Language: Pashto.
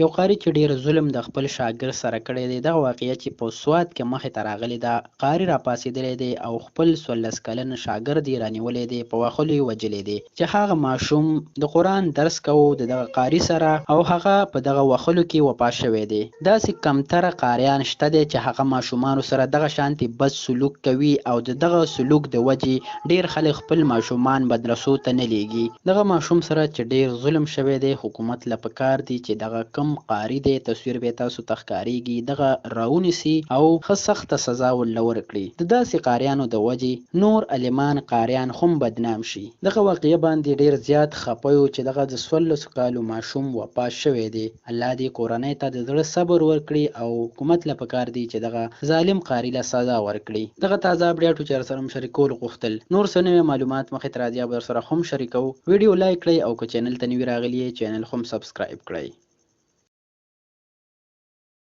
یو قاري چې ډېر ظلم د خپل شاګرد سره کړی دی، دغه واقعه چې په سوات کې مخې ته راغلې ده، قاري راپاڅېدلی دی او خپل 14 کلن شاګرد یې رانیولی دی، په وهلو یې وژلی دی، چې هغه ماشوم د قرآن درس کوو د دغه قاري سره او هغه په دغه وهلو کې وفا شوی دی. داسې کمتره قاریان شته دی چې هغه ماشومانو سره دغه شانتې بد سلوک کوي او د دغه سلوک د وجې ډېر خلک خپل ماشومان مدرسو ته نه لېږي. دغه ماشوم سره چې ډېر ظلم شوی دی حکومت له پکار دي چې دغه کوم قاري دی تصویر به تاسو ته ښکارېږي دغه راونیسي او ښه سخته سزا ورله ورکړي د داسې قاریانو د وجې نور عالمان قاریان هم بدنام شي. دغه واقعه باندې ډېر زیات خپه یو چې دغه د 14 کالو ماشوم وفات شوی دی. الله دې کورنۍ ته د زړه صبر ورکړي او حکومت له پکار دي چې دغه ظالم قاري له سزا ورکړي. دغه تازه اپډیټ وو چې درسره مو شریکول غوښتل. نور څه نوی معلومات مخې ته راځي هغه به درسره هم شریکوو. ویډیو لایک کړئ او که چینل ته نوي راغلي یئ چینل هم سبسکرایب کړئ.